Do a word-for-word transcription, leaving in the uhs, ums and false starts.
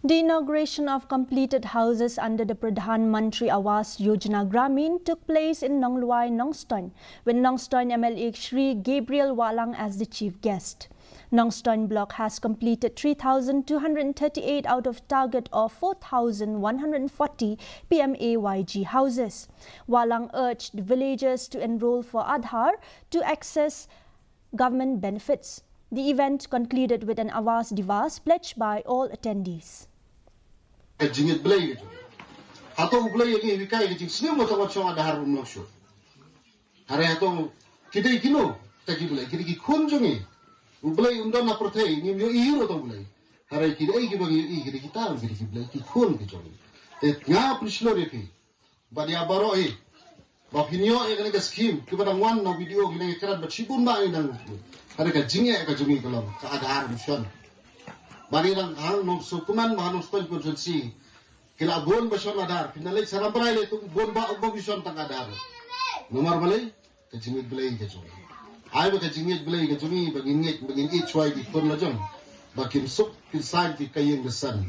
The inauguration of completed houses under the Pradhan Mantri Awas Yojana Gramin took place in Nonglwai, Nongstoin, with Nongstoin M L A Shri Gabriel Wahlang as the chief guest. Nongstoin block has completed three thousand two hundred thirty-eight out of target of four thousand one hundred forty P M A Y G houses. Wahlang urged villagers to enroll for Aadhaar to access government benefits. The event concluded with an Awas Diwas pledged by all attendees. Ka jingngeit Blei ka jong ngi. Hato U Blei ïa ngi u hikai ka jingsniew, hato wat shong Aadhaar um long shuh. Hynrei hato ki dei kino kita ki blei? Ki dei ki khun jong ngi. U Blei um don ha pyrthei, ngim ïohi ruh ïa uto u Blei. Hynrei ki dei kiba ngi ïohi, ki dei kita, ki dei ki blei, ki khun ki jong ngi. Te nga pynshlur ïa phi, bad ïa baroh hi, ba phin ïoh ïa kane ka skim, kiba dang wan na video, ki dang ïakren bad shibun ba ngi dang. Hynrei ka jingeh ka jong ngi ka long ka Aadhaar mission. Ba ngi dang hang Nongstoiñ, kumne ba Nongstoiñ constituency, ki la bun ba shon Aadhaar, phin da leit sha Rambrai lei, to bun ba, ba ki shon tang Aadhaar. Namar balei? Ka jingngeit Blei ka jong ngi. Ai ba ka jingngeit Blei ka jong ngi, ba ngin ngeit, ba ngin ïeit shuwa ïa ki khun la jong, ba kin suk kin saiñ ki ka ïing ka sem.